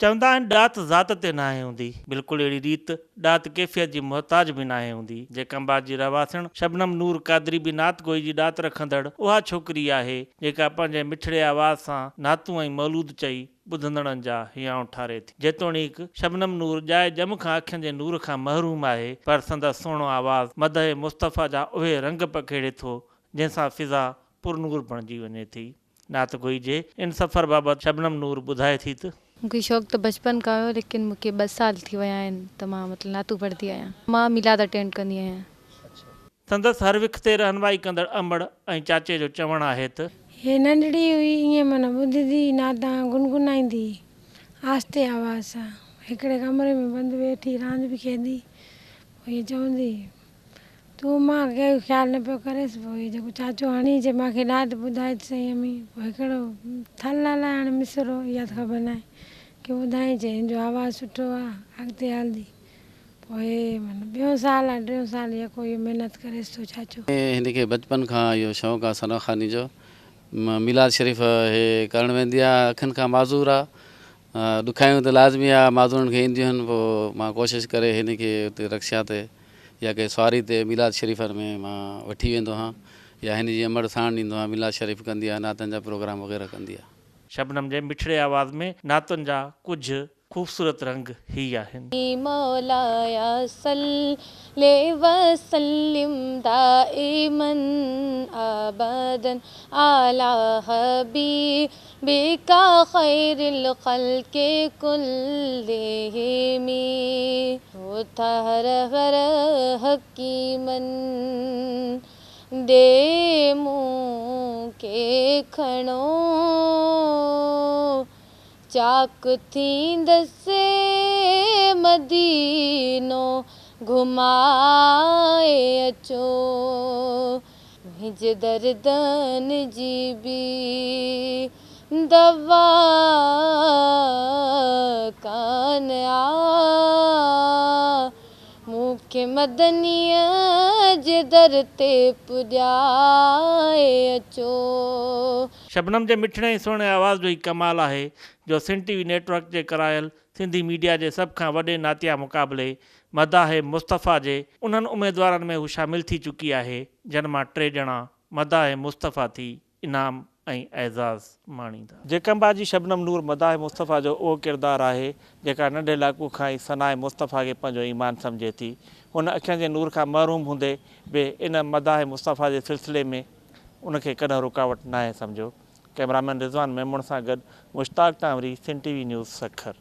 چوندا آهن ڏات ذات تي ناهي هوندي. بلڪل اهڙي ريت ڏات ڪيفيت جي محتاج به ناهي هوندي. جيڪب آباد جي رهواسڻ شبنم نور قادري به نعت گوئي جي ڏات رکندڙ اها ڇوڪري آهي، جيڪا پنهنجي مٺڙي آواز سان نعتون ۽ مولود چئي ٻڌندڙن جا هيانء ٺاري ٿي. جيتوڻيڪ شبنم نور ڄائي ڄم کان اکين جي نور کان محروم آهي، پر سندس سهڻو آواز مدح مصطفيٰ جا اهي رنگ پکيڙي ٿو، جنهن سان فضا پرنور بڻجي وڃي ٿي. نعت گوئي جي ان سفر بابت شبنم نور ٻڌائي ٿي ته. مون کي شوق ته بچپن کان هيو ليڪن مون کي ٻه سال ٿي ويا آهن ته مان مطلب نعتون پڙهندي آهيان. مان ميلاد اٽينڊ ڪندي آهيان. سندس هر وک تي رهنمائي ڪندڙ امڙ ۽ چاچي جو چوڻ آهي ته. هيء ننڍڙي هئي ائين معنيٰ ٻڌندي هئي نعتان گنگنائيندي هئي آهستي آواز سان. هڪڙي ڪمري ۾ بند ويٺي راند به کيڏي پوء هيء چوندي هئي. تون مان ڪيو خيال نه پيو ڪريس پوء هي جيڪو چاچو هڻي چي مان کي ڏات ٻڌائي ته سهي امي پوء هڪڙو ٿل الائي هاڻي مصرو اها ته خبر ناهي ڪي ٻڌائين چي هن جو آواز سٺو آ اڳتي هلندي پوء هي معنيٰ ٻيون سال آ ٽيون سال يڪو اهو محنت ڪريس ٿو چاچو. هن کي بچپن کان اهو شوق آ ثنا خواني جو ميلاد شريف هي ڪرڻ ويندي آ اکين کان معذور آ ڏکايون ته لازمي آ معذورن کي اينديون آهن پوء مان ڪوشش ڪري هن کي اتي رڪشا تي يا ڪنهن سواري تي ميلاد شريفن ۾ مان وٺي ويندو هان يا هن جي امڙ ساڻ ڏيندو هان ميلاد شريف ڪندي آ نعتن جا پروگرام وغيره ڪندي آ. شبنم جي مٺڙي آواز ۾ نعتن جا ڪجهه خوبصورت رنگ هي آهن. مولاي صل وسلم دائما ابدا علي حبيبک خير الخلق ڪلهم ٿا هر هر حڪيمن ڏي مون کي کڻو چاڪ ٿيندس مدينو گهمائي اچو منهنجي دردن جي ٻي دوا ڪانه آ مون کي مدنيء جي در تي پڄائي اچو. شبنم جي مٺڙي ۽ سهڻي آواز جو هي ڪمال آهي جو سنڌ ٽي وي نيٽ ورڪ جي ڪرايل سنڌي ميڊيا جي سڀ کان وڏي نعتيه مقابلي مداح مصطفيٰ جي انهن اميدوارن ۾ هو شامل ٿي چڪي آهي جن مان ٽي ڄڻا مداح مصطفيٰ ٿي انعام ۽ اعزاز ماڻيندا. جيڪب آباد جي شبنم نور مداح مصطفيٰ جو اهو ڪردار آهي جيڪا ننڍي لاڪو کان ئي ثناء مصطفيٰ کي پنهنجو ايمان سمجهي ٿي. هن اکين جي نور کان محروم هوندي به ان مداح مصطفيٰ جي سلسلي ۾ ان کي ڪڏهن رڪاوٽ ناهي سمجهيو. ڪئميرامين رضوان ميمڻ سان گڏ Mushtaq Tanwari, Sindh T V news, Sukkur.